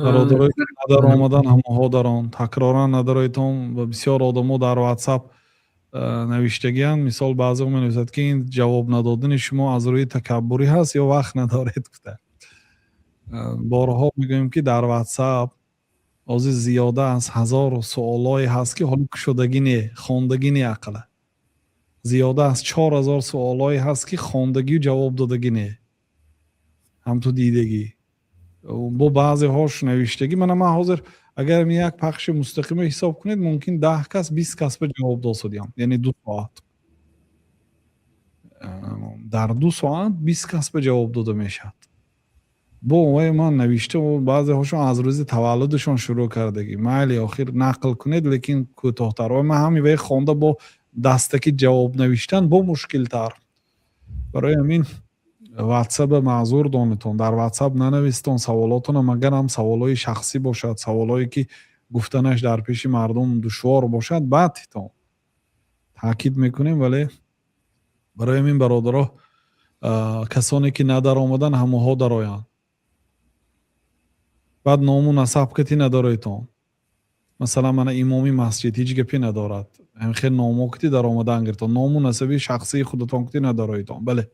Бародарое, ки надаромадан, ҳамонҳо дарон, такроран надароитон. Ва бисёр одамо дар WhatsApp навиштагианд. Мисол, баъзеҳо менависад, ки ин ҷавоб надодани шумо аз рӯи такаббурӣ ҳаст ё вақт надоред, гуфта. Борҳо мегӯем, ки дар WhatsApp ҳозир зиёда аз 1000 суолое ҳаст, ки ҳоло кушодагӣ не, хондагӣ не, ақала зиёда аз 4000 суолое ҳаст, ки хондагию ҷавоб додагӣ не, ҳамту дидагӣ. Бо баъзеҳош навиштагӣ. Мана, ман ҳозир агар як пахши мустақиме ҳисоб кунед, мумкин 10 кас, 20 кас ба ҷавоб досудиям, яъне 2 соат. Дар 2 соат 20 кас ба ҷавоб дода мешавад. Бо вай ман навишта, баъзеҳошон аз рӯзи таваллудашон шурӯъ кардагӣ. Майли, охир нақл кунед, лекин кӯтоҳтар. Ва ман ҳами вай хонда, бо дастаки ҷавоб навиштан бо мушкилтар. Барои ҳамин ватсаба маъзур донетон, дар Ватсап нанависетон саволотона, магар ҳам саволҳои шахсӣ бошад, саволҳое, ки гуфтанаш дар пеши мардум душвор бошад, баъд титон. Таъкид мекунем. Вале барои ҳамин, бародаро, касоне ки надаромадан, ҳамонҳо дароянд. Баъд ному насаб кати надороитон. Масалан, мана, имоми масҷид ҳеҷ гапе надорад, хел номо кати даромадан гиртон, ному насаби шахсии худатон кати надороитон. Бале.